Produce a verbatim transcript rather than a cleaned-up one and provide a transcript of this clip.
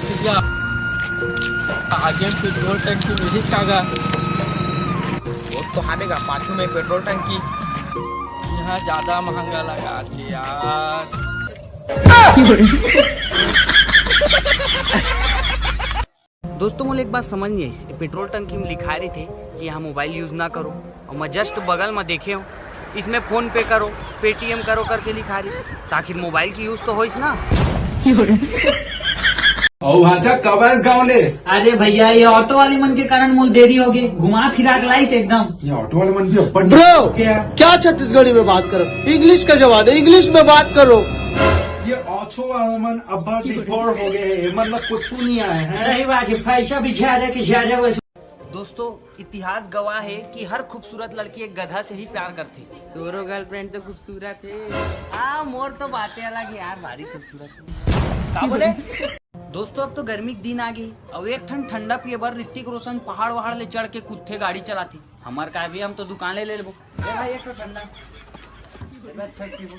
भैया, आगे पेट्रोल टंकी मिली का गा? वो तो हावे गा, पाछू में पेट्रोल टंकी। यहाँ ज्यादा महंगा लगा थे यार। दोस्तों, मोला एक बात समझ नहीं आई। पेट्रोल टंकी में लिखा रही थे कि यहाँ मोबाइल यूज ना करो, और मैं जस्ट बगल में देखे हूँ, इसमें फोन पे करो, पेटीएम करो करके लिखा रही। तो आखिर मोबाइल की यूज तो होइस ना। अउ भांचा, कब आयस गाँव ले? अरे भैया, ये ऑटो वाले मन के कारण मोला देरी हो गई, घुमा फिरा के लाइस एकदम। ये ऑटो वाले मन भी अब्बड़ ब्रो, क्या? क्या छत्तीसगढ़ी में बात करो, इंग्लिश का जमाना, इंग्लिश में बात करो। ये ऑटो वाले मन अब्बड़ डिफॉल्ट हो गए हैं, मतलब कुछ नहीं आए हैं। सही बात है, पैसा भी ज्यादा के ज्यादा वसूल। दोस्तों, इतिहास गवाह है कि हर खूबसूरत लड़की एक गधा से ही प्यार करती। तोरो गर्लफ्रेंड तो खूबसूरत है। हाँ, मोर तो बातें अलग है यार, भारी खूबसूरत है। का बोले? दोस्तों, अब तो गर्मी के दिन आ गई, अब एक ठन ठंडा पिए बर ऋतिक रोशन पहाड़ वहाड़ ले चढ़ के कूदथे, गाड़ी चलाथे। हमर का भी, हम तो दुकान ले ले लेबो। ए भाई, एक ठो ठंडा। अच्छा, पीबो।